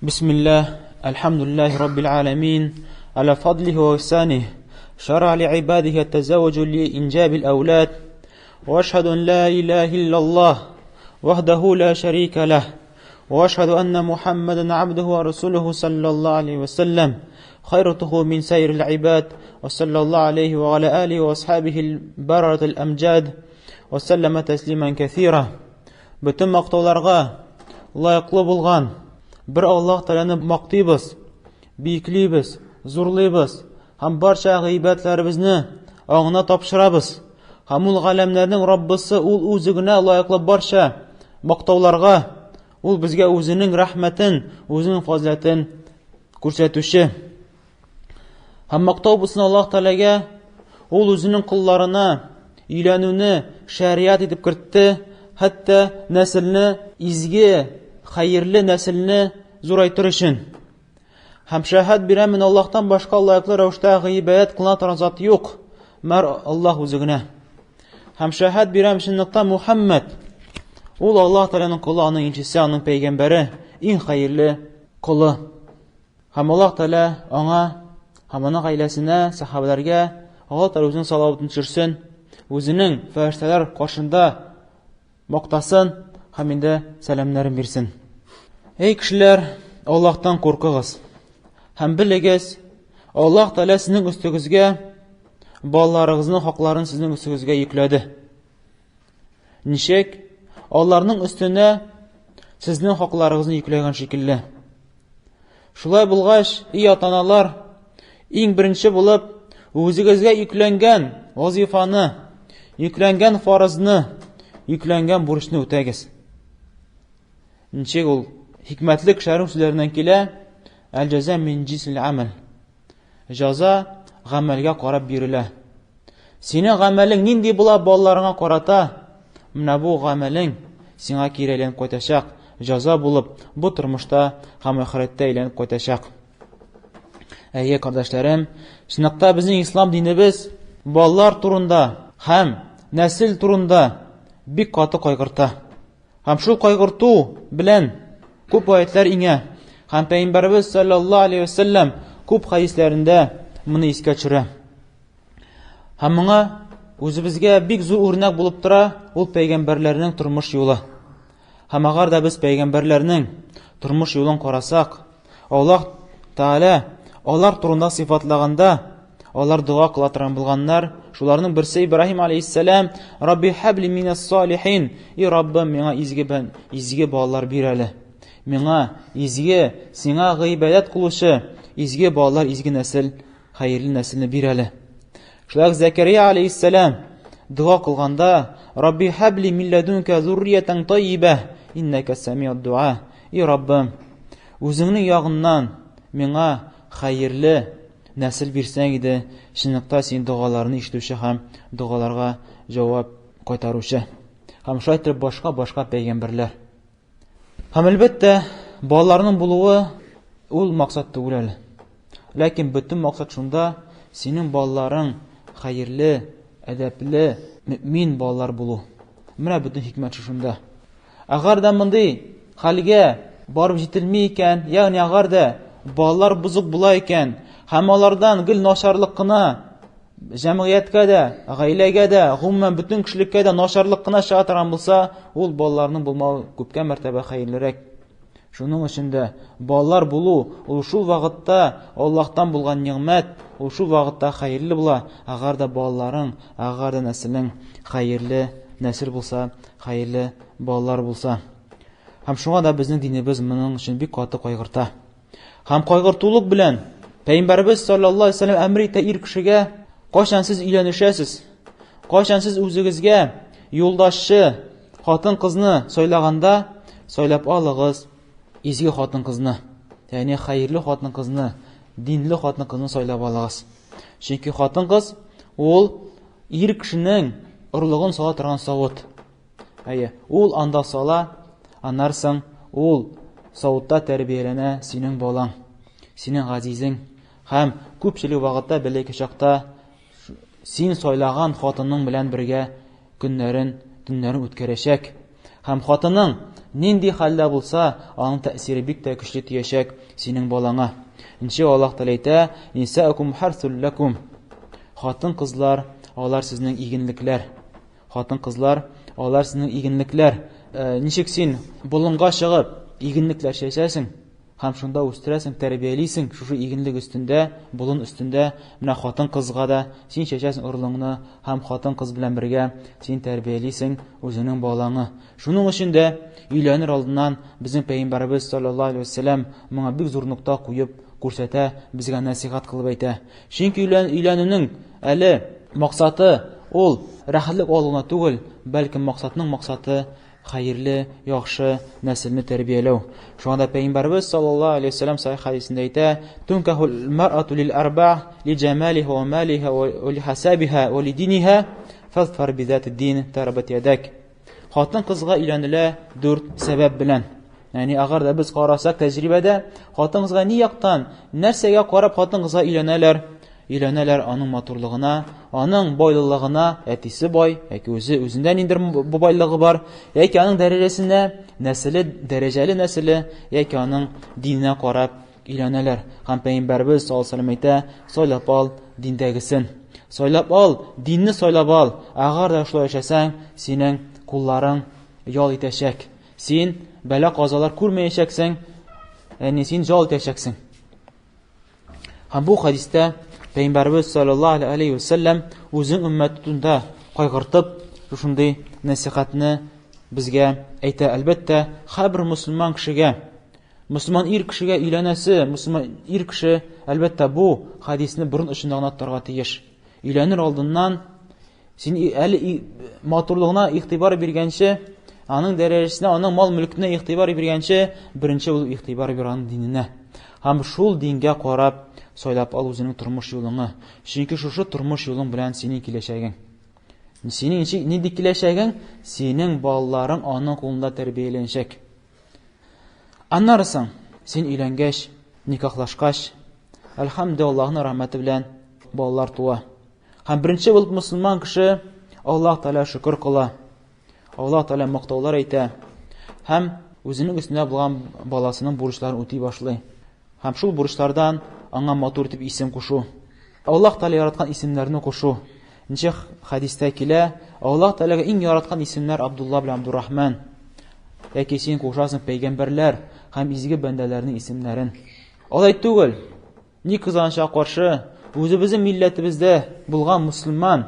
بسم الله الحمد لله رب العالمين على فضله وإحسانه شرع لعباده التزوج لإنجاب الأولاد وأشهد أن لا إله إلا الله وحده لا شريك له وأشهد أن محمدا عبده ورسوله صلى الله عليه وسلم خيرته من سير العباد وصلى الله عليه وعلى آله وأصحابه البررة الأمجاد وسلم تسليما كثيرا Бөтен мактауларга лаеклы булган бер Аллаһ Тәгаләне мактыйбыз, биеклибез, зурлыйбыз һәм барча гыйбатларыбызны аңына тапшырабыз. Һәм ул галәмнәрнең Раббысы, ул үзе генә лаеклы барча мактауларга, ул безгә үзенең рәхмәтен, үзенең фазиләтен күрсәтүче. Һәм мактау булсын Аллаһ Тәгаләгә, ул үзенең колларына өйләнүне шәриат итеп кертте, хәтта нәселне изге, хәерле нәселне зурайтыр өчен. Һәм шәһәт бирәмен Аллаһтан башка лаеклы рәвештә гыйбадәт кылына торган зат юк, мәр Аллаһ үзе генә. Һәм шәһәт бирәм чынлыкта Мухаммад. Ул Аллаһ Тәгаләнең колы, аның илчесе, аның пәйгамбәре, иң хәерле колы. Һәм Аллаһ Тәгалә аңа һәм аның гаиләсенә, сәхабәләргә Аллаһ Тәгалә үзенең салаватын төшерсен, үзенең фәрештәләр каршында мактасын һәм инде сәламнәрен бирсен. Эй кешеләр, Аллаһтан куркыгыз һәм белегез, Аллаһ Тәгалә сезнең өстегезгә балаларыгызның хакларын сезнең өстегезгә йөкләде. Ничек? Аларның өстенә сезнең хакларыгызны йөкләгән шикелле. Шулай булгач, ий ата-аналар, иң беренче булып, үзегезгә йөкләнгән вазифаны, йөкләнгән фарызны, йөкләнгән бурычны үтәгез. Ничек ул хикмәтле кешеләрнең сүзләреннән килә, әл-җәза мин җинсил амал. Җәза гамәлгә карап бирелә. Синең гамәлең нинди була балаларыңа карата, менә бу гамәлең сиңа кире әйләнеп кайтачак, җәза булып бу тормышта һәм ахирәттә әйләнеп кайтачак. Әйе, кардәшләрем, чынлыкта безнең ислам динебез балалар турында һәм нәсел турында бик каты кайгырта. Һәм шул кайгырту белән күп аятлар иңә. Һәм Пәйгамбәребез саллаллаһу алейхи вәсәлләм күп хәдисләрендә моны искә төшерә. Һәм моңа үзебезгә бик зур үрнәк булып тора ул пәйгамбәрләрнең тормыш юлы. Һәм әгәр дә без пәйгамбәрләрнең тормыш юлын карасак, Аллаһ Тәгалә алар турында сыйфатлаганда, алар дога кыла торган булганнар. Шуларның берсе Ибраһим алейхиссәлам, Рабби хабли минас салихин, и Раббым, миңа изге бән, изге балалар бир әле. Миңа изге, сиңа гыйбадәт кылучы изге балалар, изге нәсел, хәерле нәселне бир әле. Шулай ук Зәкәрия алейхиссәлам дога кылганда, Рабби хабли мин ләдүнкә зурриятан таййибә, иннәкә сәмиуд дуа. И Раббым, үзеңнең ягыннан миңа хәерле нәсел бирсәң иде, чынлыкта син догаларны ишетүче һәм догаларга җавап кайтаручы. Һәм шулай итеп башка-башка пәйгамбәрләр. Һәм әлбәттә, балаларның булуы ул максат түгел әле. Ләкин бөтен максат шунда, синең балаларың хәерле, әдәпле, мөмин балалар булу. Менә бөтен хикмәт шушында. Әгәр дә мондый хәлгә барып җителми икән, ягъни әгәр дә балалар бозык була икән, һәм алардан гел начарлык кына җәмгыятькә дә, гаиләгә дә, гомумән бөтен кешелеккә дә начарлык кына чыга торган булса, ул балаларның булмавы күпкә мәртәбә хәерлерәк. Шуның өчен дә балалар булу ул шул вакытта Аллаһтан булган нигъмәт, ул шул вакытта хәерле була, әгәр дә балаларың, әгәр дә нәселең хәерле нәсел булса, хәерле балалар булса. Һәм шуңа да безнең динебез моның өчен бик каты кайгырта. Һәм кайгыртулык белән Пәйгамбәребез саллаллаһу алейһи вәсәлләм әмер итә ир кешегә, кайчан сез өйләнешәсез, кайчан сез үзегезгә юлдашчы хатын-кызны сайлаганда, сайлап алыгыз изге хатын-кызны, ягъни хәерле хатын-кызны, динле хатын-кызны сайлап алыгыз. Чөнки хатын-кыз ул ир кешенең орлыгын сала торган савыт. Әйе, ул анда сала, аннан соң ул савытта тәрбияләнә синең балаң, синең газизең. Һәм күпчелек вакытта бәләкәй чакта син сайлаган хатының белән бергә көннәрен, төннәрен үткәрәчәк. Һәм хатының нинди хәлдә булса, аның тәэсире бик тә көчле тиячәк синең балаңа. Нче Аллаһ Тәгалә әйтә, Нисаукум харсул лакум. Хатын-кызлар, алар сезнең игенлекләр. Хатын-кызлар, алар сезнең игенлекләр. Э, ничек син болынга чыгып, игенлекләр чәчәсең һәм шунда үстерәсең, тәрбиялисең шушы игенлек өстендә, болын өстендә, менә хатын-кызга да син чәчәсең орлыгыңны һәм хатын-кыз белән бергә син тәрбиялисең үзеңнең балаңы. Шуның өчен дә өйләнер алдыннан безнең пәйгамбәребез саллаллаһу алейһи вәсәлләм моңа бик зур нокта куеп күрсәтә, безгә нәсихәт кылып әйтә. Чөнки өйләнүнең әле максаты ул рәхәтлек алу гына түгел, бәлки максатның максаты хәерле, яхшы нәселне тәрбияләү. Шуңа да пәйгамбәребез саллаллаһу алейһи вәсәлләм сахих хәдисендә әйтә: "Тункахул мар'ату лил арба ли җамалиха ва малиха ва ли хасабиха ва ли диниха фазфар би дин тарабат ядак". Хатын-кызга өйләнелә дүрт сәбәп белән. Ягъни әгәр дә без карасак тәҗрибәдә, хатын-кызга ни яктан, нәрсәгә карап хатын-кызга өйләнәләр? Өйләнәләр аның матурлыгына, аның байлылыгына, әтисе бай, яки үзе үзендә ниндер бу байлыгы бар, яки аның дәрәҗәсенә, нәселе, дәрәҗәле нәселе, яки аның диненә карап өйләнәләр. Һәм пәйгамбәрбез саллаллаһу алейһи вәсәлләм әйтә, сайлап ал диндәгесен. Сайлап ал, динне сайлап ал. Әгәр дә шулай яшәсәң, синең кулларың ял итәчәк. Син бәла-казалар күрмәячәксең, ягъни син ял итәчәксең. Һәм бу хәдистә Пәйгамбәрбез саллаллаһу алейһи вәсәлләм үзенең өммәте турында кайгыртып, шушындый нәсихәтне безгә әйтә. Әлбәттә, һәрбер мөселман кешегә Мөселман ир кешегә өйләнәсе, мөселман ир кеше, әлбәттә, бу хәдисне борын очында гына тотарга тиеш. Өйләнер алдыннан син әле матурлыгына игътибар биргәнче, аның дәрәҗәсенә, аның мал-мөлкенә игътибар биргәнче, беренче булып игътибар бир аның диненә. Һәм шул дингә карап сайлап ал үзеңнең тормыш юлыңны. Чөнки шушы тормыш юлың белән синең киләчәгең. Синең нинди киләчәгең? Синең балаларың аның кулында тәрбияләнәчәк. Аннары соң, син өйләнгәч, никахлашкач, әлхәмдү Аллаһның рәхмәте белән балалар туа. Һәм беренче булып мусульман кеше Аллаһ Тәгалә шөкер кыла. Аллаһ Тәгалә мактаулар әйтә һәм үзенең өстендә булган баласының бурычларын үти башлый. Һәм шул бурычлардан аңа матур итеп исем кушу. Аллаһ Тәгалә яраткан исемнәрне кушу. Ничек хәдистә килә, Аллаһ Тәгаләгә иң яраткан исемнәр Абдулла белән Абдуррахман. Яки син кушасың пәйгамбәрләр һәм изге бәндәләрнең исемнәрен. Алай түгел. Ни кызганычка каршы, үзебезнең милләтебездә булган мусульман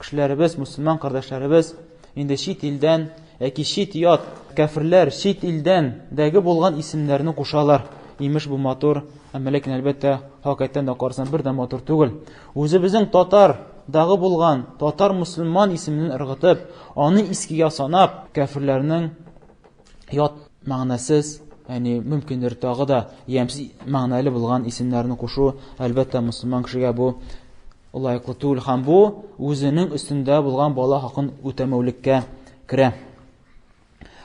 кешеләребез, мусульман кардәшләребез инде чит илдән яки чит ят кәферләр чит илдән дәге булган исемнәрне кушалар. Имеш бу матур, әмма ләкин әлбәттә хакыйкатьтән дә карасаң бер дә матур түгел. Үзебезнең татар дагы булган татар мусульман исемен ыргытып, аны искегә санап, кәферләрнең ят мәгънәсез, ягъни мөмкиндер тагы да ямьсез мәгънәле булган исемнәрне кушу, әлбәттә, мусульман кешегә бу лаеклы түгел һәм бу үзенең өстендә булган бала хакын үтәмәүлеккә керә.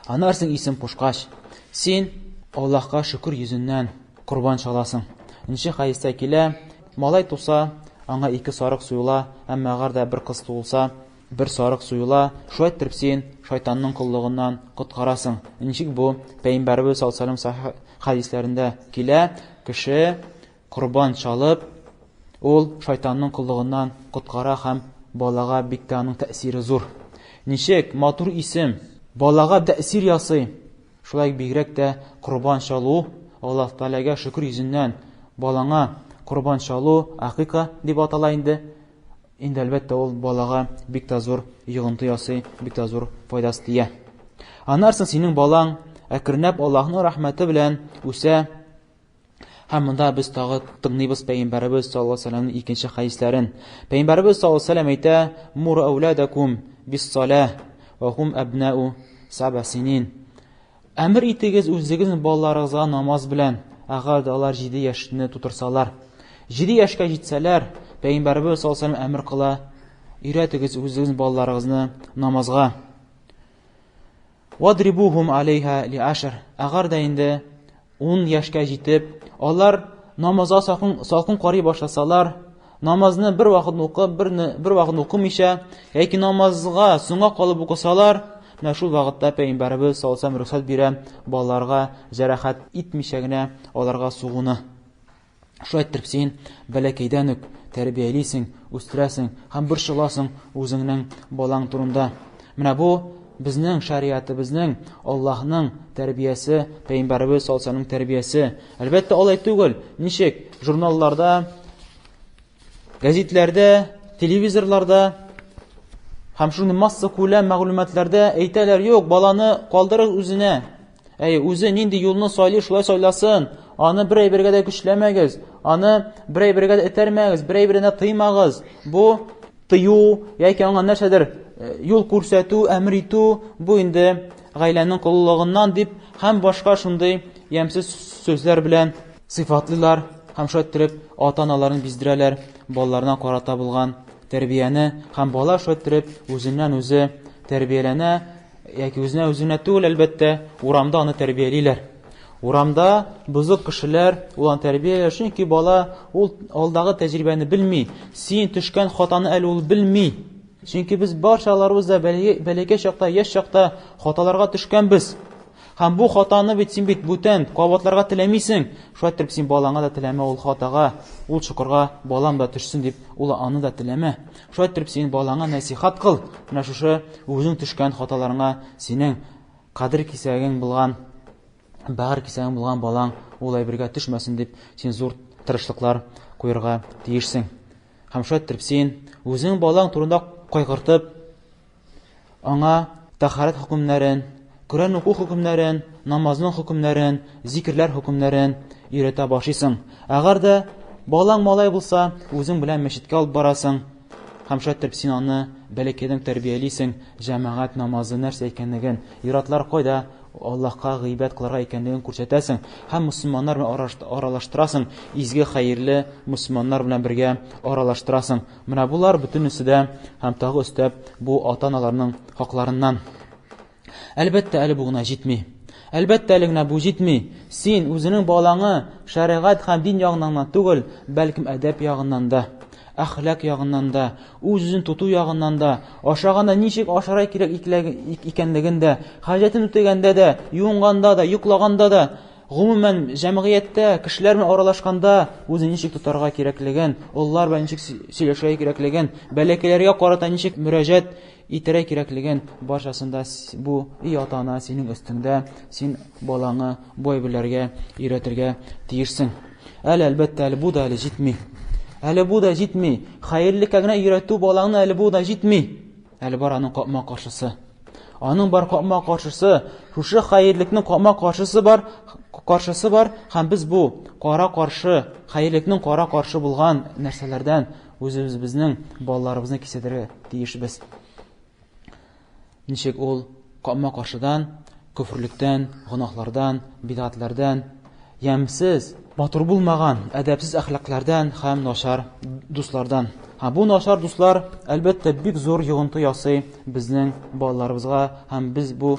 Аннан соң исем кушкач, син Аллаһка шөкер йөзеннән корбан чаласың. Нче хәдистә килә, малай туса, аңа ике сарык суела, әмма әгәр дә бер кыз туылса, бер сарык суела, шулай иттереп син шайтанның коллыгыннан коткарасың. Ничек бу? Пәйгамбәребез саллаллаһу алейһи ва сәлләм хәдисләрендә килә, кеше корбан чалып, ул шайтанның коллыгыннан коткара һәм балага бик тә аның тәэсире зур. Ничек матур исем балага тәэсир ясый, шулай бигрәк тә корбан чалу, Аллаһ Тәгаләгә шөкер йөзеннән балаңа корбан чалу, акыйка дип атала инде. Инде әлбәттә ул балага бик тә зур йогынты ясый, бик тә зур файдасы тия. Аннан соң синең балаң әкренләп Аллаһның рәхмәте белән үсә. Һәм монда без тагы тыңлыйбыз Пәйгамбәребез саллаллаһу алейһи вәсәлләмнең икенче хәдисләрен. Пәйгамбәребез саллаллаһу алейһи вәсәлләм әйтә: "Мур әүладакум бис-салах ва хум абнау саба синин." Әмер итегез үзегезнең балаларыгызга намаз белән, әгәр дә алар 7 яшьне тутырсалар. 7 яшькә җитсәләр, Пәйгамбәребез саллаллаһу алейһи вәсәлләм әмер кыла: "Өйрәтегез үзегезнең балаларыгызны намазга." Вадрибухум алейха ли ашр. Әгәр дә инде 10 яшькә җитеп, алар намазга салкын, салкын карый башласалар, намазны бер вакыт укып, берне бер вакыт укымыйча, яки намазга соңга калып укысалар, Менә шул вакытта пәйгамбәребез саллаллаһу алейһи рөхсәт бирә балаларга җәрәхәт итмичә генә аларга сугуны. Шулай иттереп син бәләкәйдән үк тәрбиялисең, үстерәсең һәм борчыласың үзеңнең балаң турында. Менә бу безнең шәриатыбызның, Аллаһның тәрбиясе, пәйгамбәребез саллаллаһу тәрбиясе. Әлбәттә, алай түгел. Ничек журналларда, гәзитләрдә, телевизорларда һәм шундый масса күләм мәгълүматларда әйтәләр, юк, баланы калдырыгыз үзенә. Әй, үзе нинди юлны сайлый, шулай сайласын. Аны бер әйбергә дә көчләмәгез, аны бер әйбергә дә этәрмәгез, бер әйберенә тыймагыз. Бу тыю яки аңа нәрсәдер э, юл күрсәтү, әмер итү, бу инде гаиләнең коллыгыннан дип һәм башка шундый ямьсез сүзләр белән сыйфатлыйлар һәм шулай иттереп ата-аналарын биздерәләр балаларына карата булган тәрбияне һәм бала шулай иттереп үзеннән-үзе тәрбияләнә яки үзенә үзенә түгел, әлбәттә, урамда аны тәрбиялиләр. Урамда бозык кешеләр ул аны тәрбиялиләр, чөнки бала ул алдагы тәҗрибәне белми. Син төшкән хатаны әле ул белми. Чөнки без барчаларыбыз да бәләкәй чакта, яшь чакта хаталарга төшкәнбез. Һәм бу хатаны бит син бит бүтән кабатларга теләмисең. Шулай итеп син балаңа да теләмә ул хатага, ул чокырга балам да төшсен дип, ул аны да теләмә. Шулай итеп син балаңа нәсихат кыл. Менә шушы үзең төшкән хаталарыңа синең кадер кисәгең булган, бәгырь кисәгең булган балаң ул әйбергә төшмәсен дип, син зур тырышлыклар куярга тиешсең. Һәм шулай итеп син үзең балаң турында кайгыртып, Аңа тәһарәт хөкемнәрен, Коръән уку хөкемнәрен, намазның хөкемнәрен, зикерләр хөкемнәрен өйрәтә башлыйсың. Әгәр дә балаң малай булса, үзең белән мәчеткә алып барасың һәм шулай итеп син аны бәләкәйдән тәрбиялисең, җәмәгать намазы нәрсә икәнлеген, ир-атлар кайда Аллаһка гыйбадәт кылырга икәнлеген күрсәтәсең һәм мөселманнар белән аралаштырасың, изге, хәерле мөселманнар белән бергә аралаштырасың. Менә болар бөтенесе дә һәм тагы өстәп бу ата-аналарның хакларыннан. Әлбәттә, әле бу гына җитми. Әлбәттә, әле генә бу җитми. Син үзенең балаңы шәригать һәм дин ягыннан гына түгел, бәлкем әдәп ягыннан да, әхлак ягыннан да, үз-үзен тоту ягыннан да, ашаганда ничек ашарга кирәк икәнлеген дә, хаҗәтен үтәгәндә дә, юынганда да, йоклаганда да, Гомумән, җәмгыятьтә, кешеләр белән аралашканда үзен ничек тотарга кирәклеген, олылар белән ничек сөйләшергә кирәклеген, бәләкәйләргә карата ничек мөрәҗәгать итәргә кирәклеген, барчасын да бу и ата-ана синең өстеңдә, син балаңы бу әйберләргә өйрәтергә тиешсең. Әле, әлбәттә, әле бу да әле җитми. Әле бу да җитми. Хәерлеккә генә өйрәтү балаңны әле бу да җитми. Әле бар аның капма-каршысы. Аның бар капма-каршысы, шушы хәерлекнең капма-каршысы бар, каршысы бар һәм без бу кара каршы, хәерлекнең кара каршы булган нәрсәләрдән үзебезнең балаларыбызны кисәтергә тиешбез. Ничек ул капма-каршыдан, көферлектән, гөнаһлардан, бидгатләрдән, ямьсез, матур булмаган, әдәпсез әхлаклардан һәм начар дуслардан. Һәм бу начар дуслар, әлбәттә, бик зур йогынты ясый безнең балаларыбызга һәм без бу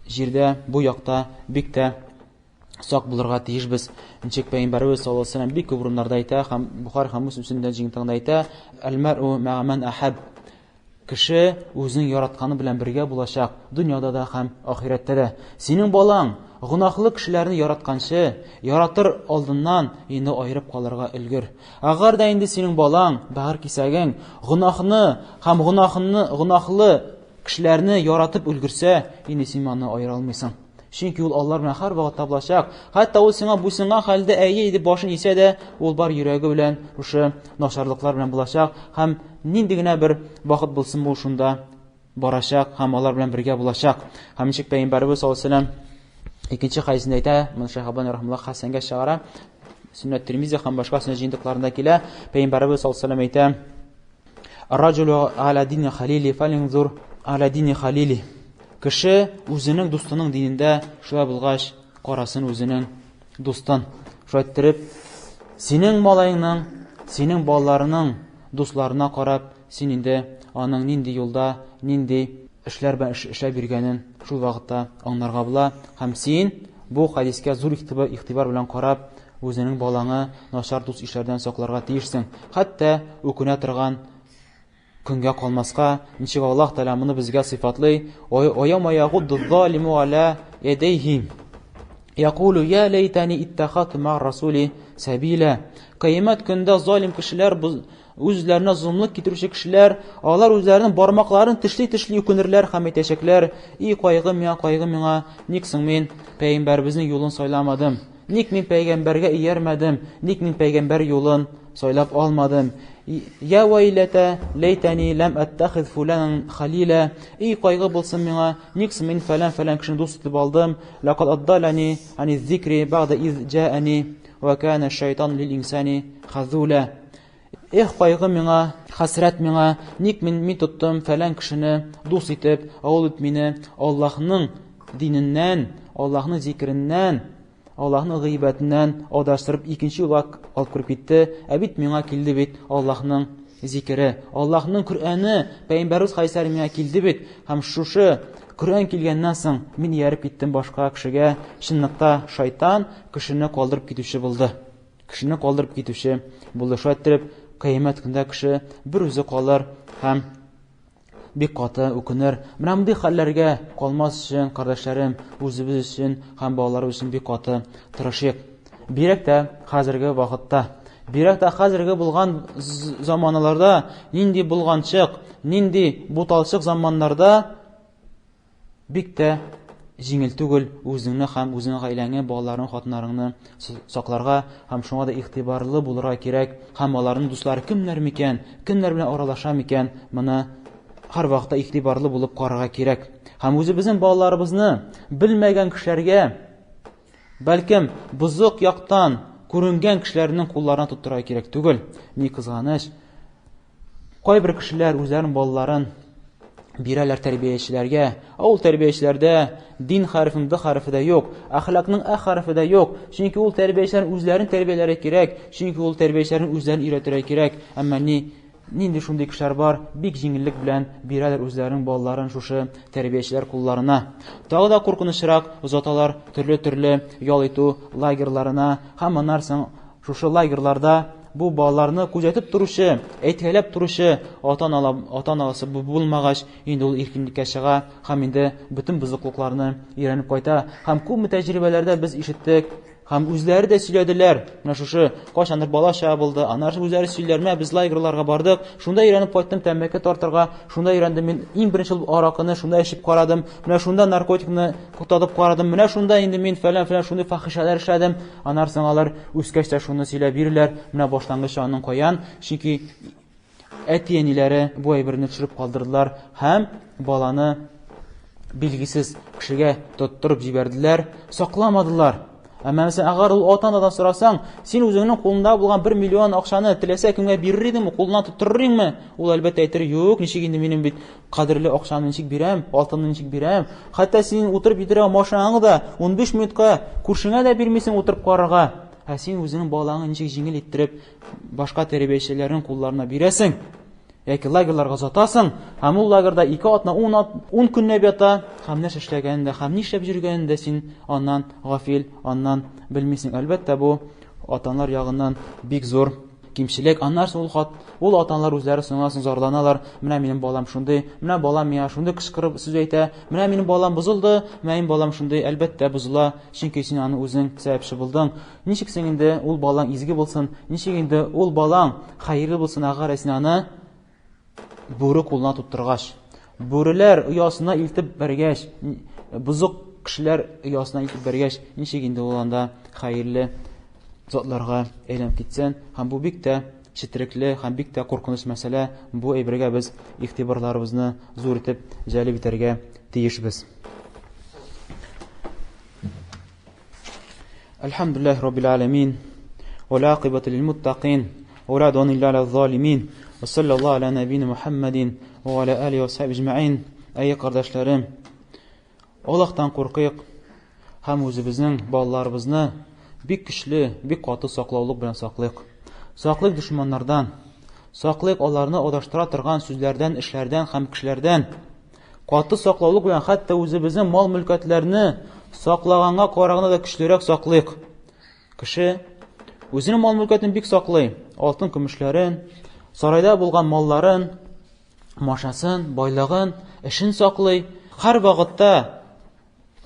җирдә, бу якта бик тә сак булырга тиешбез. Ничек Пәйгамбәребез саллаллаһу алейһи вәсәлләм бик күп урыннарда әйтә һәм Бухари һәм Муслим сөннәт җыентыгында әйтә, "Әл-мәр'у мә'a ман ахаб" Кеше үзенең яратканы белән бергә булачак, дөньяда да һәм ахирәттә дә. Синең балаң гөнаһлы кешеләрне яратканчы, яратыр алдыннан инде аерып калырга өлгер. Әгәр дә инде синең балаң, бәгырь кисәгең, гөнаһны һәм гөнаһны, гөнаһлы кешеләрне яратып өлгерсә, инде син аны аера алмыйсың. Чөнки ул алар белән һәрвакытта булачак. Хәтта ул сиңа буйсынган хәлдә әйе дип башын исә дә, ул бар йөрәге белән шушы начарлыклар белән булачак һәм нинди генә бер вакыт булсын бу шунда барачак һәм алар белән бергә булачак. Һәм ничек Пәйгамбәребез саллаллаһу алейһи вәсәлләм икенче хәдисендә әйтә, моны Шәйх Албани рахимаһуллаһ хәсәнгә чыгара, Сөннәт Тирмизи һәм башка сөннәт җыентыкларында килә, Пәйгамбәребез саллаллаһу алейһи вәсәлләм әйтә, Раджулю аля дини халили фалинзур аля дини халили. Кеше үзенең дустының динендә шулай булгач, карасын үзенең дустын. Шулай иттереп, синең малаеңның, синең балаларының дусларына карап, син инде аның нинди юлда, нинди эшләр белән эшләп йөргәнен шул вакытта аңларга була. Һәм син бу хәдискә зур игътибар белән карап, Үзеңнең балаңы начар дус-ишләрдән сакларга тиешсең. Хәтта үкенә торган көнгә калмаска, ничек Аллаһ Тәгалә моны безгә сыйфатлый, "Ва яума ягудду залиму аля ядайһи якулу я лайтани иттахату ма расули сабила". Кыямәт көндә залим кешеләр, үзләренә золымлык китерүче кешеләр, алар үзләренең бармакларын тешли-тешли үкенерләр һәм әйтәчәкләр: "И кайгы миңа, кайгы миңа, ник соң мин пәйгамбәребезнең юлын сайламадым? Ник мин пәйгамбәргә иярмәдем? Ник мин пәйгамбәр юлын сайлап алмадым? Я вайләтә, ләйтәни ләм әттәхиз фуланан халилә. И кайгы булсын миңа, ник соң мин фәлән-фәлән кешене дус итеп алдым? Ләкад аддалани ани зикри бәгъдә из җаәни ва кана шайтан лил инсани хазула. Эх, кайгы миңа, хәсрәт миңа, ник мин мин тоттым фәлән кешене дус итеп, ә ул бит мине Аллаһның диненнән, Аллаһның зикереннән, Аллаһның гыйбадәтеннән адаштырып икенче юлга алып кереп китте. Ә бит миңа килде бит Аллаһның зикере, Аллаһның Коръәне, пәйгамбәребез хәдисләре миңа килде бит. Һәм шушы Коръән килгәннән соң мин ияреп киттем башка кешегә. Чынлыкта шайтан кешене калдырып китүче булды. Кешене калдырып китүче булды. Шулай иттереп, кыямәт көндә кеше бер үзе калыр һәм бик каты үкенер. Менә мондый хәлләргә калмас өчен, кардәшләрем, үзебез өчен һәм балаларыбыз өчен бик каты тырышыйк. Бигрәк тә хәзерге вакытта. Бигрәк тә хәзерге булган заманаларда, нинди булганчык, нинди буталчык заманнарда Бик тә җиңел түгел үзеңне һәм үзеңнең гаиләңне, балаларың, хатыннарыңны сакларга һәм шуңа да игътибарлы булырга кирәк. Һәм аларның дуслары кемнәр микән, кемнәр белән аралаша микән, моны һәрвакытта игътибарлы булып карарга кирәк. Һәм үзебезнең балаларыбызны белмәгән кешеләргә, бәлкем, бозык яктан күренгән кешеләрнең кулларына тоттырырга кирәк түгел. Ни кызганыч, Кайбер кешеләр үзләренең балаларын бирәләр тәрбиячеләргә. Ә ул тәрбиячеләрдә дин хәрефенең д хәрефе дә юк, әхлакның ә хәрефе дә юк. Чөнки ул тәрбиячеләрнең үзләрен тәрбияләргә кирәк, чөнки ул тәрбиячеләрнең үзләрен өйрәтергә кирәк. Әмма ни нинди шундый кешеләр бар, бик җиңеллек белән бирәләр үзләренең балаларын шушы тәрбиячеләр кулларына. Тагы да куркынычрак озаталар төрле-төрле ял итү лагерьларына һәм аннан соң Шушы лагерьларда бу балаларны күзәтеп торучы, әйткәләп торучы ата-аналасы булмагач, инде ул иркенлеккә чыга һәм инде бөтен бозыклыкларны өйрәнеп кайта. Һәм күпме тәҗрибәләрдә без ишеттек, һәм үзләре дә сөйләделәр. Менә шушы кайчандыр бала чага булды, аннары үзләре сөйлиләр, менә без лагерьларга бардык, шунда өйрәнеп кайттым тәмәке тартырга, шунда өйрәндем мин иң беренче булып аракыны, шунда эчеп карадым, менә шунда наркотикны татып карадым, менә шунда инде мин фәлән-фәлән шундый фахишәләр эшләдем. Аннары соң алар үскәч тә шуны сөйләп йөриләр. Менә башлангычы аның каян? Чөнки әти-әниләре бу әйберне төшереп калдырдылар һәм баланы билгесез кешегә тоттырып җибәрделәр, сакламадылар. Әмма мәсәлән, әгәр ул ата-анадан сорасаң, син үзеңнең кулыңда булган 1 миллион акчаны теләсә кемгә бирер идеңме, кулына тоттырыр идеңме? Ул әлбәттә әйтер, юк, ничек инде минем бит кадерле акчаны ничек бирәм, алтынны ничек бирәм? Хәтта син утырып йөргән машинаңны да 15 минутка күршеңә дә бирмисең утырып карарга. Ә син үзеңнең балаңны ничек җиңел иттереп башка тәрбиячеләрнең кулларына бирәсең? Яки лагерьларга озатасың, һәм ул лагерьда 2 атна, 10 ат, 10 көнләп ята, һәм нәрсә эшләгәнен дә, һәм нишләп йөргәнен дә син аннан гафил, аннан белмисең. Әлбәттә, бу ата-аналар ягыннан бик зур кимчелек. Аннан соң ул хат, ул ата-аналар үзләре соңыннан соң зарланалар. Менә минем балам шундый, менә балам миңа шундый кычкырып сүз әйтә, менә минем балам бозылды, менә минем балам шундый. Әлбәттә, бозыла, чөнки син аны үзең сәбәпче булдың. Ничек соң инде ул балаң изге булсын, ничек инде ул балаң хәерле булсын, әгәр син аны бүре кулына тоттыргач, бүреләр оясына илтеп бәргәч, бозык кешеләр оясына илтеп бәргәч, ничек инде ул анда хәерле затларга әйләнеп китсен? Һәм бу бик тә четерекле һәм бик тә куркыныч мәсьәлә. Бу әйбергә без игътибарларыбызны зур итеп җәлеп итәргә тиешбез. Әлхәмдүлилләһи раббил аләмин. Вәл акибату лил муттакин. Ва ла удвана илля аля залимин. Ва саллаллаху аля набина Мухаммадин ва аля алихи ва сахбихи әҗмәин. Әй кардәшләрем, Аллаһтан куркыйк һәм үзебезнең балаларыбызны бик көчле, бик каты саклаулык белән саклыйк. Саклыйк дошманнардан, саклыйк аларны адаштыра торган сүзләрдән, эшләрдән һәм кешеләрдән. Каты саклаулык белән хәтта үзебезнең мал-мөлкәтләрне саклаганга караганда да көчлерәк саклыйк. Кеше үзенең мал-мөлкәтен бик саклый. Алтын-көмешләрен, сарайда булган малларын. машинасын, байлыгын, эшен саклый. Һәр вакытта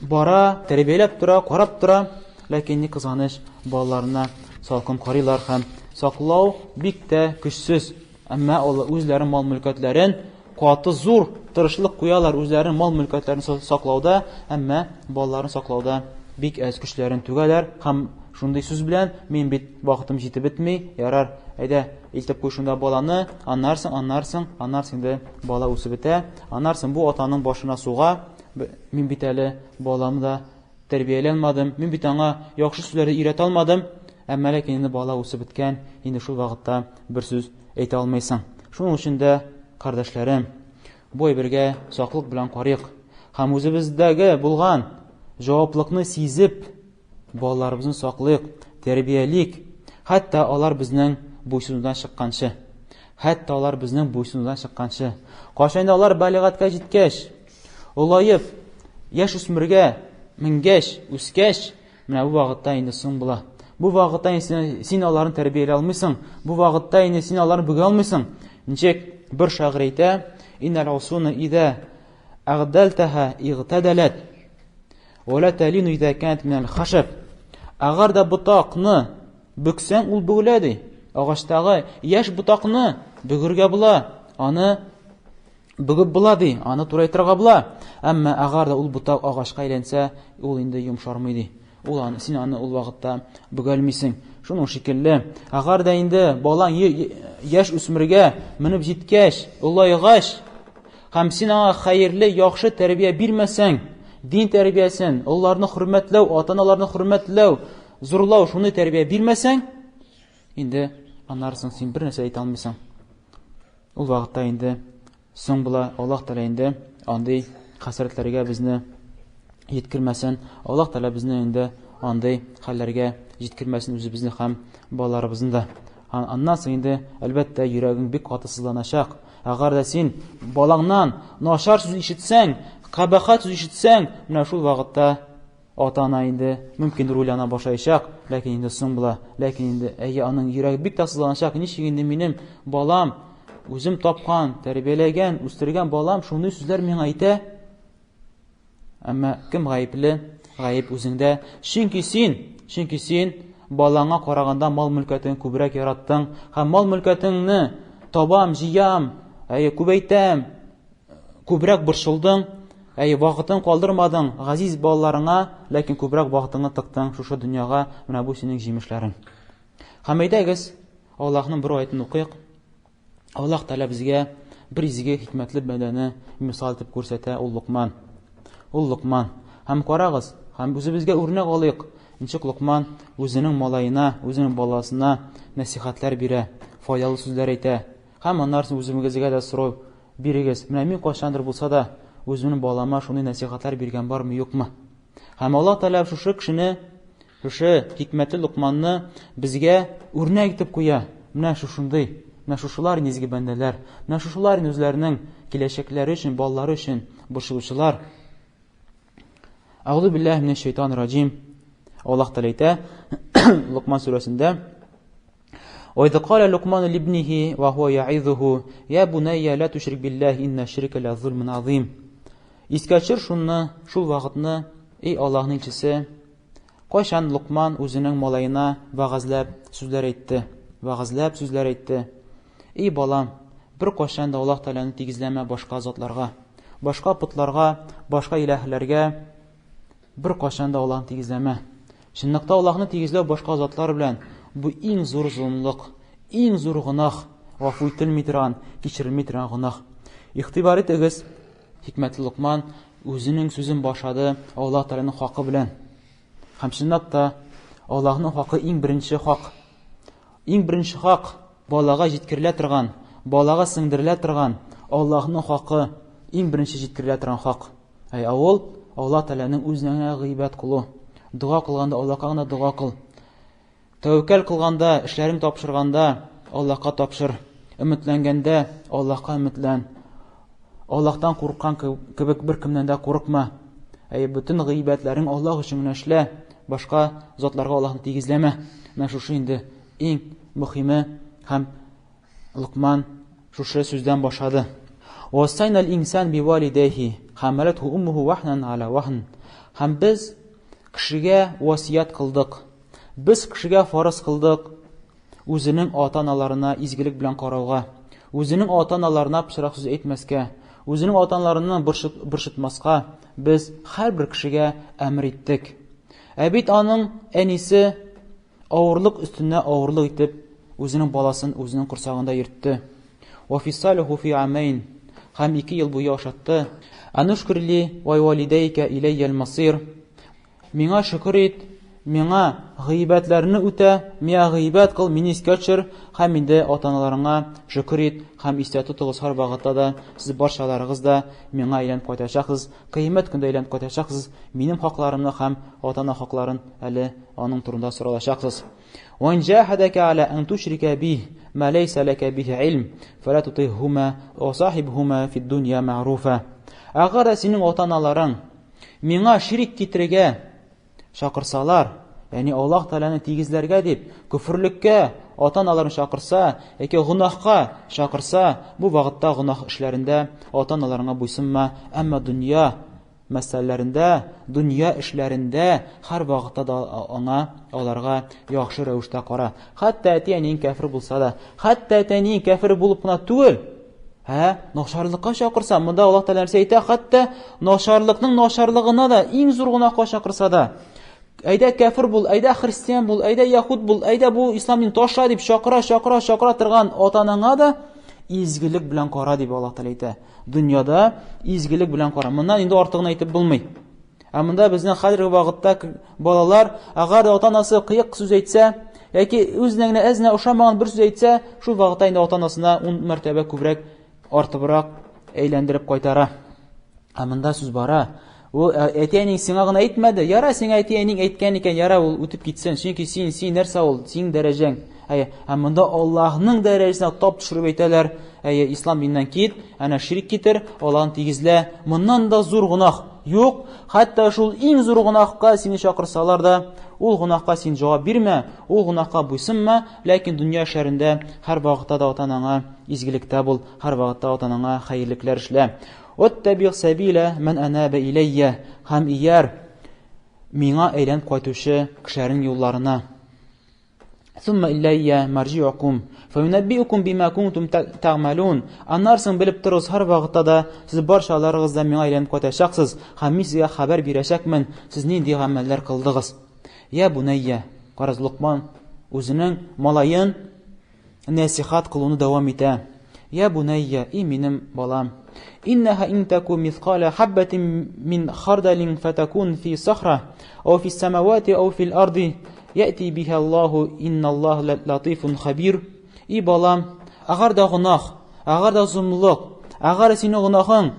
бара, тәрбияләп тора, карап тора, ләкин ни кызганыч, балаларына салкын карыйлар һәм саклау бик тә көчсез. Әмма алар үзләренең мал-мөлкәтләрен каты зур тырышлык куялар үзләренең мал-мөлкәтләрен саклауда, әмма балаларын саклауда бик әз көчләрен түгәләр һәм шундый сүз белән мин бит вакытым җитеп бетми, ярар, әйдә, илтеп куй шунда баланы, аннан соң, аннан соң, аннан соң инде бала үсеп бетә, аннан соң бу атаның башына суга, мин бит әле баламны да тәрбияли алмадым, мин бит аңа яхшы сүзләрне өйрәтә алмадым, әмма ләкин инде бала үсеп беткән, инде шул вакытта бер сүз әйтә алмыйсың. Шуның өчен дә, кардәшләрем, бу әйбергә саклык белән карыйк һәм үзебездәге булган җаваплыкны сизеп, Балаларыбызны саклыйк, тәрбиялик, хәтта алар безнең буйсынудан чыкканчы. Хәтта алар безнең буйсынудан чыкканчы. Кайчан инде алар балигатькә җиткәч, олаеп, яшь үсмергә менгәч, үскәч, менә бу вакытта инде соң була. Бу вакытта инде син аларны тәрбияли алмыйсың. Бу вакытта инде син аларны бөгә алмыйсың. Ничек бер шагыйрь әйтә, Иннәл усуна идә әгъдәлтәһә игътәдәләт. Вәлә тәлину идә кәнәт минәл хашаб. Әгәр дә ботакны бөксәң, ул бөгелә ди. Агачтагы яшь ботакны бөгергә була, аны бөгеп була ди, аны турайтырга була. Әмма әгәр дә ул ботак агачка әйләнсә, ул инде йомшармый ди. Ул аны, син аны ул вакытта бөгәлмисең. Шуның шикелле, әгәр дә инде балаң яшь үсмергә менеп җиткәч, олайгач, Һәм син аңа хәерле, яхшы тәрбия бирмәсәң, дин тәрбиясен, олыларны хөрмәтләү, ата-аналарны хөрмәтләү, зурлау, шундый тәрбия бирмәсәң, инде аннары соң син бер нәрсә әйтә алмыйсың. Ул вакытта инде соң була, Аллаһ Тәгалә инде андый хәсрәтләргә безне җиткермәсен. Аллаһ Тәгалә безне инде андый хәлләргә җиткермәсен үзебезне һәм балаларыбызны да. Аннан соң инде, әлбәттә, йөрәгең бик каты сызланачак. Әгәр дә син балаңнан начар сүз ишетсәң, кабахәт сүз ишетсәң, менә шул вакытта ата-ана инде мөмкиндер уйлана башлаячак, ләкин инде соң була. Ләкин инде әйе, аның йөрәге бик тә сызланачак. Ничек инде минем балам, үзем тапкан, тәрбияләгән, үстергән балам шундый сүзләр миңа әйтә? Әмма кем гаепле? Гаеп үзеңдә. Чөнки син, чөнки син балаңа караганда мал-мөлкәтен күбрәк яраттың һәм мал-мөлкәтеңне табам, җыям, әйе, күбәйтәм, күбрәк борчылдың, әйе, вакытын калдырмадың газиз балаларыңа, ләкин күбрәк вакытыңны тыктың шушы дөньяга, менә бу синең җимешләрең. Һәм әйдәгез, Аллаһның бер аятын укыйк. Аллаһ Тәгалә безгә бер изге хикмәтле бәндәне мисал итеп күрсәтә, ул Лукман. Ул Лукман. Һәм карагыз, һәм үзебезгә үрнәк алыйк. Ничек Лукман үзенең малаена, үзенең баласына нәсихәтләр бирә, файдалы сүзләр әйтә. Һәм аннан соң үземегезгә дә сорау бирегез. Менә мин кайчандыр булса да үземнең балама шундый нәсихәтләр биргән бармы, юкмы? Һәм Аллаһ Тәгалә шушы кешене, шушы хикмәтле Лукманны безгә үрнәк итеп куя. Менә шушындый, менә шушылар инде изге бәндәләр, менә шушылар инде үзләренең киләчәкләре өчен, балалары өчен борчылучылар. Әгъузу биллаһи минәш шайтанир раҗим. Аллаһ Тәгалә әйтә Лукман сүрәсендә وإذ قال لقمان لابنه وهو يعظه يا بني لا تشرك بالله إن الشرك لظلم عظيم Искә төшер шунны, шул вакытны, эй Аллаһның илчесе, кайчан Лукман үзенең малаена вәгазьләп сүзләр әйтте, вәгазьләп сүзләр әйтте. Эй балам, бер кайчан да Аллаһ Тәгаләне тигезләмә башка затларга, башка потларга, башка илаһләргә, бер кайчан да Аллаһны тигезләмә. Чынлыкта Аллаһны тигезләү башка затлар белән бу иң зур золымлык, иң зур гөнаһ, гафу ителми торган, кичерелми торган гөнаһ. Игътибар итегез, хикмәтле Локман үзенең сүзен башлады Аллаһ Тәгаләнең хакы белән. Һәм чынлап та Аллаһның хакы иң беренче хак. Иң беренче хак балага җиткерелә торган, балага сеңдерелә торган Аллаһның хакы иң беренче җиткерелә торган хак. Әй, авыл, Алла Тәгаләнең үзенә генә гыйбадәт кылу. Дога кылганда Аллаһка гына дога кыл. Тәвәккәл кылганда, эшләрең тапшырганда Аллаһка тапшыр. Өметләнгәндә Аллаһка өметлән. Аллаһтан курыккан кебек бер кемнән дә курыкма. Әй, бөтен гыйбадәтләрең Аллаһ өчен генә эшлә. Башка затларга Аллаһны тигезләмә. Менә шушы инде иң мөһиме һәм Локман шушы сүздән башлады. Вассайна ал-инсан бивалидәйхи, хамалатху уммуху вахнан аля вахн. Һәм без кешегә васият кылдык. Без кешегә фарыз кылдык үзенең ата-аналарына изгелек белән карауга, үзенең ата-аналарына пычрак сүз әйтмәскә, үзенең ата-аналарына борчытмаска без һәрбер кешегә әмер иттек. Ә бит аның әнисе авырлык өстенә авырлык итеп үзенең баласын үзенең корсагында йөртте. Ва фисалуху фи амайн һәм ике ел буе ашатты. Анушкурли ва валидайка иләйял масир. Миңа шөкер ит, миңа гыйбәтләрне үтә, миңа гыйбәт кыл, мине искә төшер һәм инде ата-аналарыңа шөкер ит һәм истә тотыгыз һәрвакытта да сез барчаларыгыз да миңа әйләнеп кайтачаксыз, кыямәт көндә әйләнеп кайтачаксыз, минем хакларымны һәм ата-ана хакларын әле аның турында соралачаксыз. Ван җахадака аля ан тушрика би ма лейса лака бихи илм, фала тутихума ва сахибхума фид дунья ма'руфа. Әгәр дә синең ата-аналарың миңа ширик китерергә чакырсалар, ягъни Аллаһ Тәгаләне тигезләргә дип, көферлеккә ата-аналарын чакырса, яки гөнаһка чакырса, бу вакытта гөнаһ эшләрендә ата-аналарыңа буйсынма, әмма дөнья мәсьәләләрендә, дөнья эшләрендә һәр вакытта да аңа, аларга яхшы рәвештә кара. Хәтта әти-әниең кәфер булса да, хәтта әти-әниең кәфер булып кына түгел, ә начарлыкка чакырса, монда Аллаһ Тәгалә нәрсә әйтә? Хәтта начарлыкның начарлыгына да, иң зур гөнаһка чакырса да, әйдә кәфер бул, әйдә христиан бул, әйдә яһүд бул, әйдә бу ислам динен ташла дип чакыра, чакыра, чакыра торган ата-анаңа да изгелек белән кара дип Аллаһ Тәгалә әйтә. Дөньяда изгелек белән кара. Моннан инде артыгын әйтеп булмый. Ә монда безнең хәзерге вакытта балалар, әгәр дә ата-анасы кыек сүз әйтсә, яки үзенә генә әз генә ошамаган бер сүз әйтсә, шул вакытта инде ата-анасына 10 мәртәбә күбрәк артыбрак әйләндереп кайтара. Ә монда сүз бара. Ул әти-әниң сиңа гына әйтмәде. Яра, сиңа әти-әниң әйткән икән, яра, ул үтеп китсен. Чөнки син, син нәрсә ул? Синең дәрәҗәң. Әйе, ә монда Аллаһның дәрәҗәсенә тап төшереп әйтәләр. Әйе, ислам диненнән кит, әнә ширк китер, Аллаһны тигезлә. Моннан да зур гөнаһ юк. Хәтта шул иң зур гөнаһка сине чакырсалар да, ул гөнаһка син җавап бирмә, ул гөнаһка буйсынма, ләкин дөнья эшләрендә һәр вакытта да ата-анаңа изгелектә бул, һәр вакытта ата-анаңа хәерлекләр эшлә. Ваттабигъ сәбилә мән әнәбә иләйя һәм ияр миңа әйләнеп кайтучы кешеләрнең юлларына. Сумма иләйя марҗиукум фаюнаббиукум бима кунтум тәгъмәлун. Аннан соң белеп торыгыз, һәр вакытта да сез барчаларыгыз да миңа әйләнеп кайтачаксыз һәм мин сезгә хәбәр бирәчәкмен, сез нинди гамәлләр кылдыгыз. Я бунәйя, караз Лукман үзенең малаен нәсихат кылуны дәвам итә. Я бунәйя, и минем балам. Иннаха ин таку мисқаля хаббатин мин хардалин фатакун фи сахра, ау фи самавати ау фил арди, яти биха Аллаху инналлаһ латифун хабир. И балам, әгәр дә гөнаһ, әгәр дә зомлык, әгәр синең гөнаһың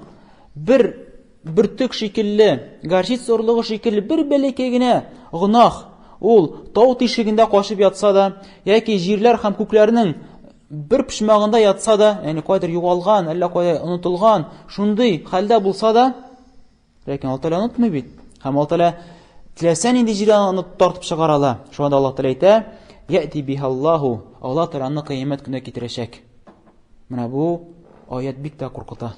бер бөртек шикелле, горчица орлыгы шикелле бер бәләкәй генә гөнаһ, ул тау тишегендә качып ятса да, яки җирләр һәм күкләрнең бер почмагында ятса да, ягъни кайдыр югалган, әллә кайда онытылган, шундый хәлдә булса да, ләкин Аллаһ Тәгалә онытмый бит. Һәм Аллаһ Тәгалә теләсә нинди җирдән аны тартып чыгара ала. Шуңа да Аллаһ Тәгалә әйтә, Яти бихаллаху, Аллаһ Тәгалә аны кыямәт көнендә китерәчәк. Менә бу аят бик тә куркыта.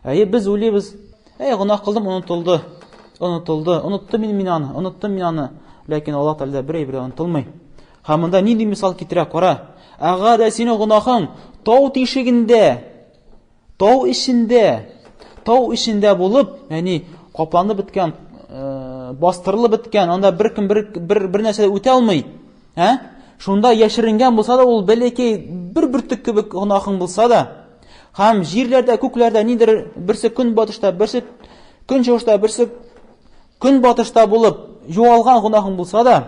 Әйе, без уйлыйбыз, әй, гөнаһ кылдым, онытылды. Онытылды. Оныттым мин мин аны, оныттым мин аны. Ләкин Аллаһ Тәгаләдә бер әйбер дә онытылмый. Һәм монда нинди мисал китерә, кара. Әгәр дә синең гөнаһың тау тишегендә, тау эчендә, тау эчендә булып, ягъни капланып беткән, э, бастырылып беткән, анда беркем бер бер, бер нәрсә дә үтә алмый. Ә? Шунда яшеренгән булса да, ул бәләкәй бер бөртек кебек гөнаһың булса да, һәм җирләрдә, күкләрдә нидер берсе көнбатышта, берсе көнчыгышта, берсе көнбатышта булып югалган гөнаһың булса да,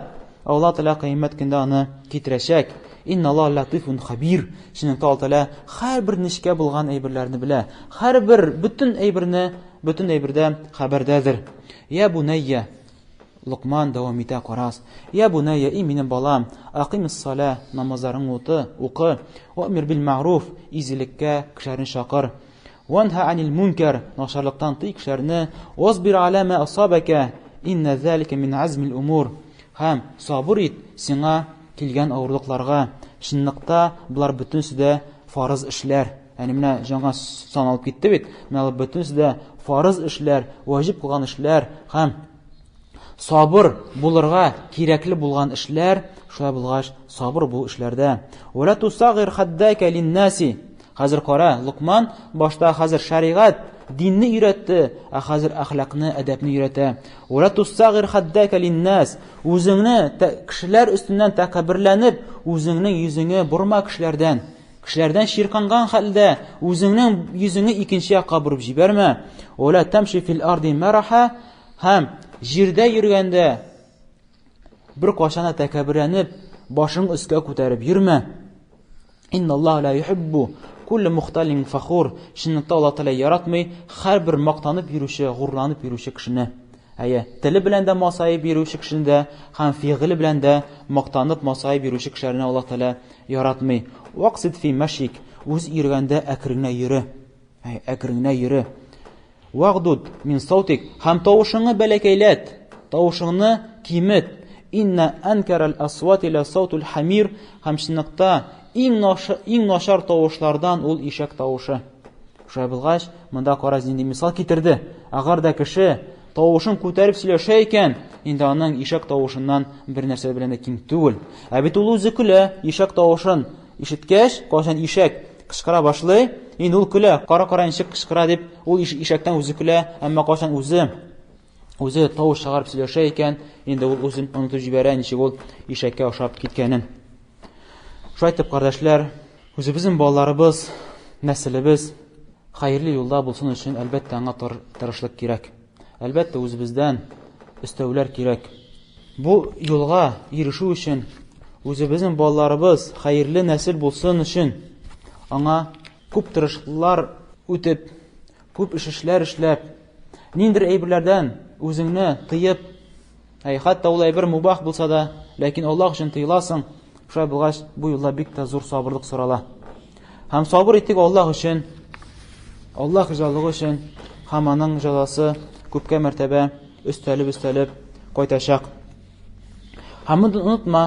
Алла Тәгалә кыямәт көндә аны китерәчәк. Инналлаһ латифун хабир. Чынлыкта Алла Тәгалә һәрбер нечкә булган әйберләрне белә. Һәрбер бөтен әйберне, бөтен әйбердә хәбәрдәдер. Я бунайя, Локман дәвам итә, Карас, йә бунәйя, и минем балам, акыймис-салә, намазларыңны уты, укы, вәэмир бил-мәгъруф, изгелеккә кешеләрне чакыр, вәнһә анил мункәр, начарлыктан тый кешеләрне, васбир аля мә асабәкә, иннә зәликә мин азмил умур, һәм сабыр ит сиңа килгән авырлыкларга, чынлыкта болар бөтенесе дә фарыз эшләр. Ягъни менә җанга саналып китте бит. Менә алар бөтенесе дә фарыз эшләр, ваҗиб кылган эшләр һәм сабыр булырга кирәкле булган эшләр. Шулай булгач, сабыр бу эшләрдә. Вала тусагир хаддака линнаси. Хәзер кара, Лукман башта хәзер шәригать, динне өйрәтте, ә хәзер әхлакны, әдәпне өйрәтә. Вала тусагир хаддака линнас. Үзеңне кешеләр өстеннән тәкәбберләнеп, үзеңнең йөзеңе борма кешеләрдән. Кешеләрдән чирканган хәлдә үзеңнең йөзеңне икенче якка борып җибәрмә. Вала тамши фил арди мараха һәм җирдә йөргәндә бер кашана тәкәбберләнеп, башың өскә күтәреп йөрмә. Инналлаһа ла юхиббу кулла мухталин фахур. Чынлыкта Аллаһ Тәгалә яратмый һәрбер мактанып йөрүче, горурланып йөрүче кешене. Әйе, теле белән дә масаеп йөрүче кешене дә һәм фигыле белән дә мактанып масаеп йөрүче кешеләрне Аллаһ Тәгалә яратмый. Ваксид фи мәшик. Үз йөргәндә әкрен генә йөре. Әй, әкрен генә йөре. Вагдуд мин саутик һәм тавышыңны бәләкәйләт, тавышыңны кимет. Инна анкарал асвати ла саутул хамир һәм чынлыкта иң начар, иң начар тавышлардан ул ишәк тавышы. Шулай булгач, монда кара нинди мисал китерде. Әгәр дә кеше тавышын күтәреп сөйләшә икән, инде аның ишәк тавышыннан бер нәрсә белән дә ким түгел. Ә бит ул үзе көлә, ишәк тавышын ишеткәч, кайчан ишәк кычкыра башлый, инде ул көлә, кара-кара ничек кычкыра дип, ул ишәктән үзе көлә, әмма кайчан үзе үзе тавыш чыгарып сөйләшә икән, инде ул үзен онытып җибәрә, ничек ул ишәккә ошап киткәнен. Шулай итеп, кардәшләр, үзебезнең балаларыбыз, нәселебез хәерле юлда булсын өчен, әлбәттә, аңа тырышлык кирәк. Әлбәттә, үзебездән өстәүләр кирәк. Бу юлга ирешү өчен, үзебезнең балаларыбыз хәерле нәсел булсын өчен, аңа күп тырышлыклар үтеп, күп эш-эшләр эшләп, ниндидер әйберләрдән үзеңне тыеп, әй, хәтта ул әйбер мубах булса да, ләкин Аллаһ өчен тыеласың, шулай булгач, бу юлда бик тә зур сабырлык сорала. Һәм сабыр итик Аллаһ өчен, Аллаһ ризалыгы өчен, һәм аның җәзасы күпкә мәртәбә өстәлеп-өстәлеп кайтачак. Һәм онытма,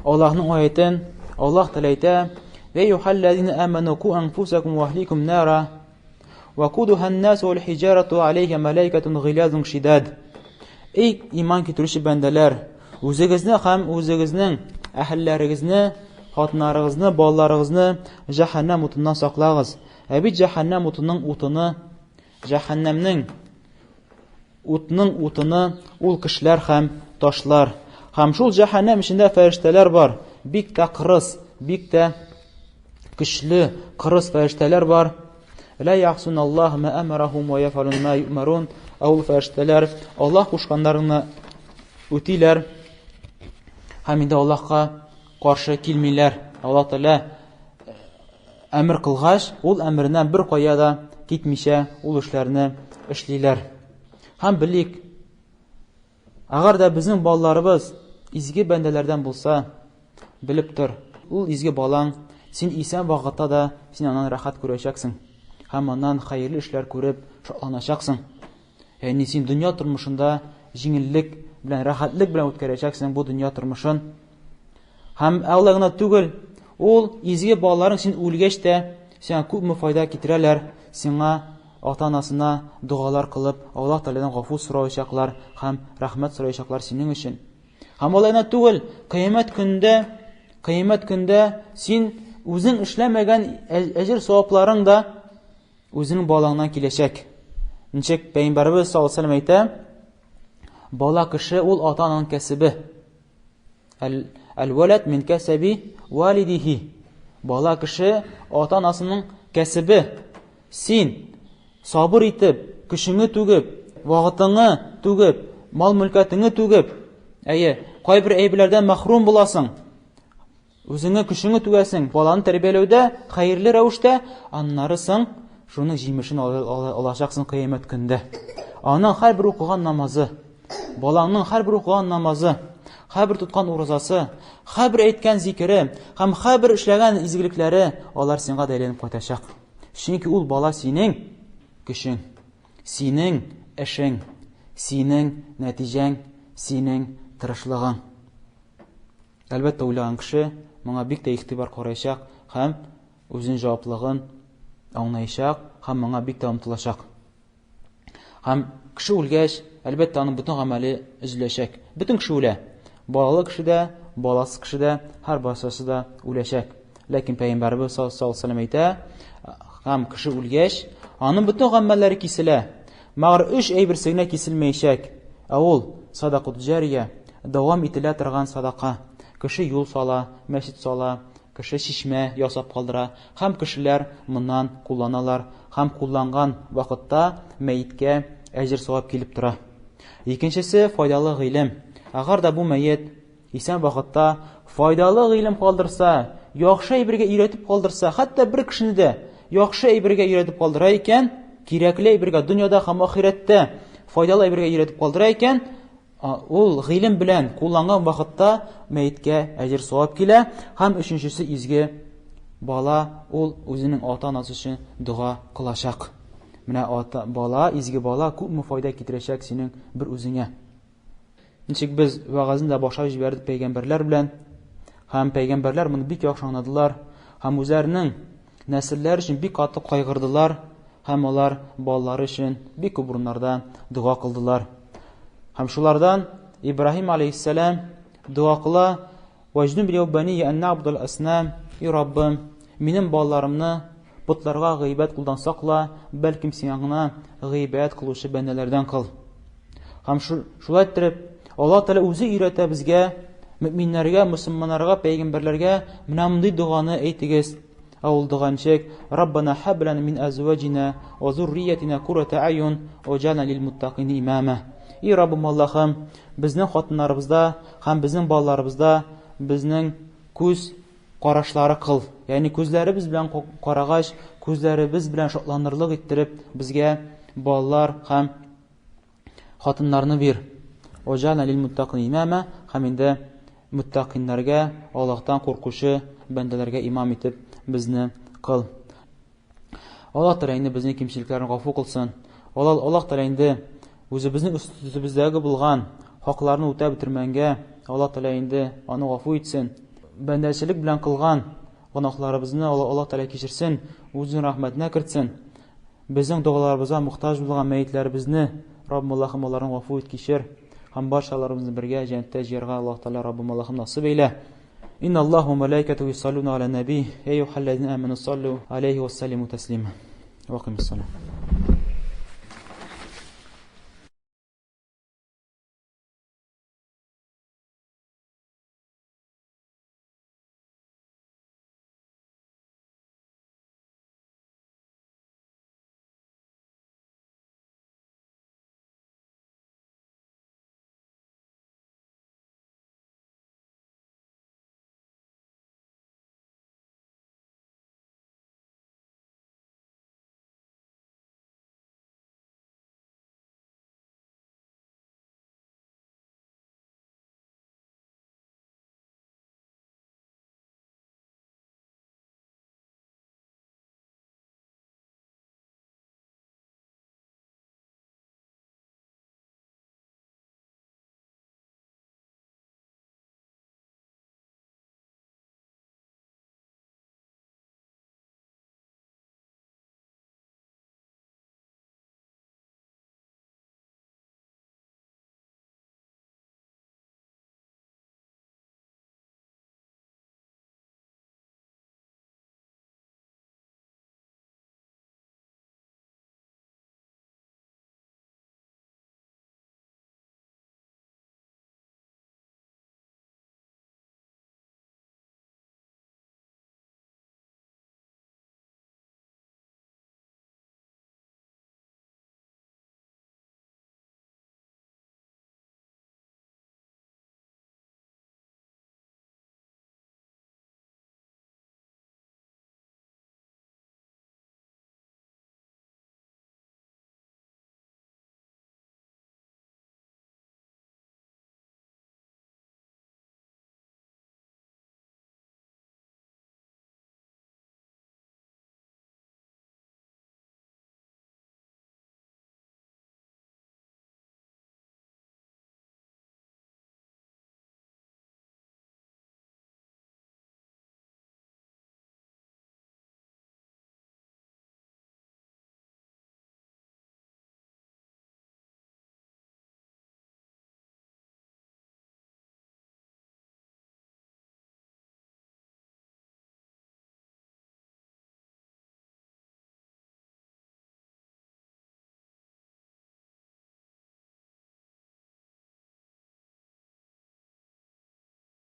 Аллаһның аятен, Аллаһ Тәгалә әйтә: "Йә юхаллазина аману ку анфусакум ва ахликум нара, вакудуха ан-нас вал хиҗарату алейха малайкатун гыйлазун шидад." Эй иман китерүче бәндәләр, үзегезне һәм үзегезнең әһелләрегезне, хатыннарыгызны, балаларыгызны җәһәннәм утыннан саклагыз. Ә бит җәһәннәм утының утыны, җәһәннәмнең утның утыны ул кешеләр һәм ташлар. Һәм шул җәһәннәм эчендә фәрештәләр бар, бик тә кырыс, бик тә көчле, кырыс фәрештәләр бар. Ла яхсун Аллаһ ма амарахум ва яфалун ма ю'марун. Ә ул фәрештәләр Аллаһ кушканнарны үтиләр һәм инде Аллаһка каршы килмиләр. Аллаһ Тәгалә э, әмер кылгач, ул әмереннән бер кая да китмичә ул эшләрне эшлиләр. Һәм белик, Әгәр дә безнең балаларыбыз изге бәндәләрдән булса, белеп тор, ул изге балаң, син исән вакытта да син аннан рәхәт күрәчәксең һәм аннан хәерле эшләр күреп шатланачаксың. Ягъни син дөнья тормышында җиңеллек белән, рәхәтлек белән үткәрәчәксең бу дөнья тормышын. Һәм алай гына түгел, ул изге балаларың син үлгәч тә сиңа күпме файда китерәләр, сиңа ата-анасына догалар кылып, Аллаһ Тәгаләдән гафу сораячаклар һәм рәхмәт сораячаклар синең өчен. Һәм алай гына түгел, кыямәт көндә, кыямәт көндә син үзең эшләмәгән әҗер савапларың да үзеңнең балаңнан киләчәк. Ничек Пәйгамбәребез саллаллаһу алейһи вәсәлләм әйтә, бала кеше ул ата-ананың кәсебе. Әл-вәләд мин кәсәби валидихи. Бала кеше ата-анасының кәсебе. Син сабыр итеп, көчеңне түгеп, вакытыңны түгеп, мал-мөлкәтеңне түгеп, әйе, кайбер әйберләрдән мәхрүм буласың. Үзеңне көчеңне түгәсең, баланы тәрбияләүдә хәерле рәвештә, аннары соң шуның җимешен алачаксың кыямәт көндә. Аның һәрбер укыган намазы, балаңның һәрбер укыган намазы, һәрбер тоткан уразасы, һәрбер әйткән зикере һәм һәрбер эшләгән изгелекләре алар сиңа да әйләнеп кайтачак. Чөнки ул бала синең көчең, синең эшең, синең нәтиҗәң, синең тырышлыгың. Әлбәттә, уйлаган кеше моңа бик тә игътибар караячак һәм үзенең җаваплыгын аңлаячак һәм моңа бик тә омтылачак. Һәм кеше үлгәч, әлбәттә, аның бөтен гамәле өзеләчәк. Бөтен кеше үлә. Балалы кеше дә, баласыз кеше дә, һәр барсасы да үләчәк. Ләкин пәйгамбәрбез саллаллаһу алейһи вәсәлләм әйтә, һәм кеше үлгәч, аның бөтен гамәлләре киселә. Мәгәр өч әйберсе генә киселмәячәк. Ә ул садакут җария, дәвам ителә торган садака. Кеше юл сала, мәчет сала, кеше чишмә ясап калдыра һәм кешеләр моннан кулланалар һәм кулланган вакытта мәеткә әҗер-савап килеп тора. Икенчесе файдалы гыйлем. Әгәр дә бу мәет исән вакытта файдалы гыйлем калдырса, яхшы әйбергә өйрәтеп калдырса, хәтта бер кешене дә яхшы әйбергә өйрәтеп калдыра икән, кирәкле әйбергә дөньяда һәм ахирәттә файдалы әйбергә өйрәтеп калдыра икән, ул гыйлем белән кулланган вакытта мәеткә әҗер-савап килә. Һәм өченчесе изге бала, ул үзенең ата-анасы өчен дога кылачак. Менә ата бала, изге бала күпме файда китерәчәк синең бер үзеңә. Ничек без вәгазен дә башлап җибәрдек пәйгамбәрләр белән. Һәм пәйгамбәрләр моны бик яхшы аңладылар һәм үзләренең нәселләре өчен бик каты кайгырдылар һәм алар балалары өчен бик күп урыннарда дога кылдылар. Һәм шулардан Ибраһим алейхиссәлам дога кыла, Ваҗнубни ва бани ан нa'будал аснам, И Раббым, минем балаларымны потларга гыйбадәт кылудан сакла, бәлкем сиңа гына гыйбадәт кылучы бәндәләрдән кыл. Һәм шулай иттереп, Аллаһ Тәгалә үзе өйрәтә безгә, мөминнәргә, мөселманнарга, пәйгамбәрләргә менә мондый доганы әйтегез. Ә ул дога ничек? Раббана хаб лана мин әзваҗина ва зурриятина куррата аюн ваҗална лил муттакин имама. И Раббым Аллаһым, безнең хатыннарыбызда һәм безнең балаларыбызда безнең күз карашлары кыл. Ягъни күзләребез белән карагач, күзләребез белән шатланырлык иттереп безгә балалар һәм хатыннарны бир. Ваҗална лил муттакин имама һәм инде муттакиннарга, Аллаһтан куркучы бәндәләргә имам итеп безне кыл. Аллаһ Тәгалә инде безнең кимчелекләрне гафу кылсын. Аллаһ Тәгалә инде үзебезнең өстебездәге булган хакларны үтәп бетермәгәнгә Аллаһ Тәгалә инде аны гафу итсен. Бәндәчелек белән кылган гөнаһларыбызны Аллаһ Тәгалә кичерсен, үзенең рәхмәтенә кертсен. Безнең догаларыбызга мохтаҗ булган мәетләребезне, Раббым Аллаһым, аларны гафу ит, кичер. Һәм барчаларыбызны бергә җәннәттә җыярга Аллаһ Тәгалә Раббым Аллаһым насыйп әйлә. Инна Аллаһу ва малаикатуху юсаллуна аля наби, я әйюһәлләзина аману саллю алейхи ва саллиму таслима. Ва акимус салам.